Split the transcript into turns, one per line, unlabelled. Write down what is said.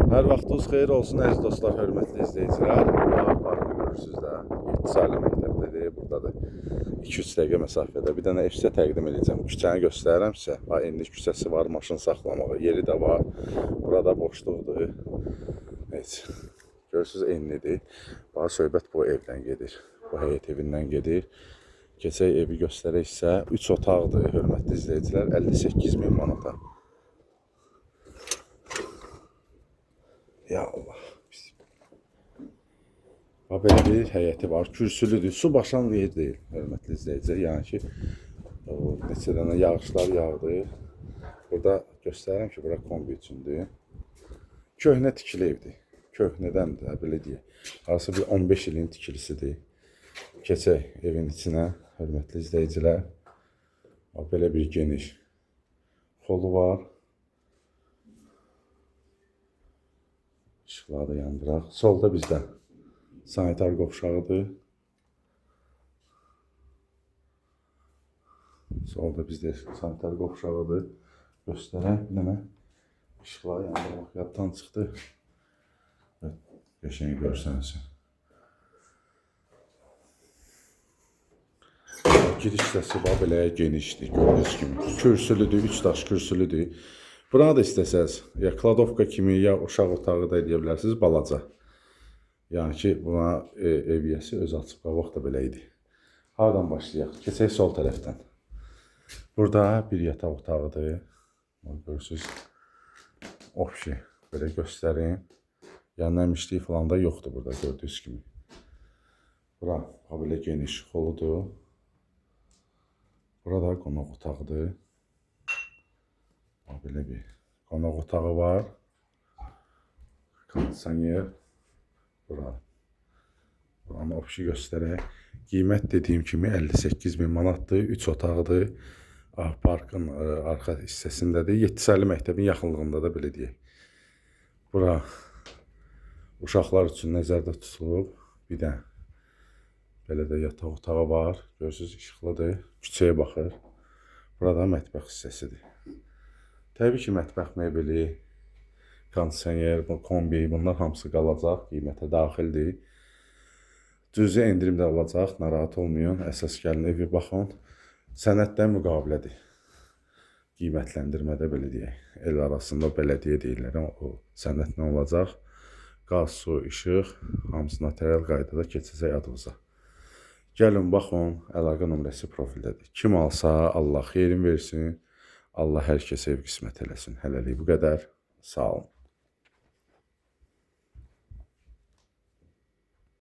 Hər vaxtınız xeyir olsun əziz dostlar, hörmətli izləyicilər. Ağ parkı görürsünüz də. 7 saylı məktəbdədir, buradadır. 2-3 dəqiqə məsafədə. Bir dənə ev sizə təqdim edəcəm. Küçəni göstərirəm sizə. Ha, indi küçəsi var, maşın saxlamağa yeri də var. Burada boşluqdur. Heç. Görürsünüz enlidir. Bax söhbət bu evdən gedir. Bu həyət evindən gedir. Keçək evi göstərək sizə. 3 otaqdır, hörmətli izləyicilər. 58 min manata. Ya Allah. Bax belə bir həyəti var. Kürsülüdür. Su basan yer deyil, hörmətli izləyicilər. Yəni ki, o neçə dənə yağışlar yağdı. Burada göstərirəm ki, bura kombi üçündür. Köhnə tikili evdir. Köhnədəndir, də, belə deyək. Harasa bir 15 ilin tikilisidir. Keçək evin içinə, hörmətli izləyicilər. Bax belə bir geniş xolu var. İşıqları da yandıraq. Solda bizdə sanitar qovşağıdır. Solda bizdə sanitar qovşağıdır. Göstərək bir dənə işıqları yandırmaq yaddan çıxdı. Evet, qəşəng görsənsin. Giriş hissəsi bax belə genişdir, gördüyünüz kimi. Kürsülüdür, 3 daş kürsülüdür. Buranı da istəsəz, ya kladovka kimi, ya uşaq otağı da eləyə bilərsiniz, balaca. Yəni ki, buna ev yiyəsi özü açıb qabaq da belə idi. Hardan başlayaq? Keçək sol tərəfdən. Burada bir yataq otağıdır. Görürsünüz. Opşi, belə göstərim. Yəni nəmişlik falan da yoxdur burada gördüyünüz kimi. Bura bax belə geniş xoludur. Burada qonaq otağıdır. Bax belə bir qonaq otağı var. Kondisioner. Bura. Buranı opşi göstərək. Qiymət dediyim kimi 58 min manatdır. 3 otaqdır. Ağ parkın arxa hissəsindədir. 7 saylı məktəbin yaxınlığında da belə deyək. Bura uşaqlar üçün nəzərdə tutulub. Bir də belə də yataq otağı var. Görürsünüz, işıqlıdır. Küçəyə baxır. Burada mətbəx hissəsidir. Təbii ki, mətbəx mebeli, kondisioner, kombi, bunlar hamısı qalacaq, qiymətə daxildir. Cüzi endirim də olacaq, narahat olmayın. Əsas gəlin evi baxın. Sənəd də müqavilədir. Qiymətləndirmədə belə deyək. El arasında bələdiyyə deyirlər, o sənəd nə olacaq? Qaz, su, işıq, hamısı notarial qaydada keçəcək adınıza. Gəlin, baxın, əlaqə nömrəsi profildədir. Kim alsa, Allah xeyrin versin. Allah hər kəsə ev qismət eləsin. Hələlik bu qədər. Sağ olun.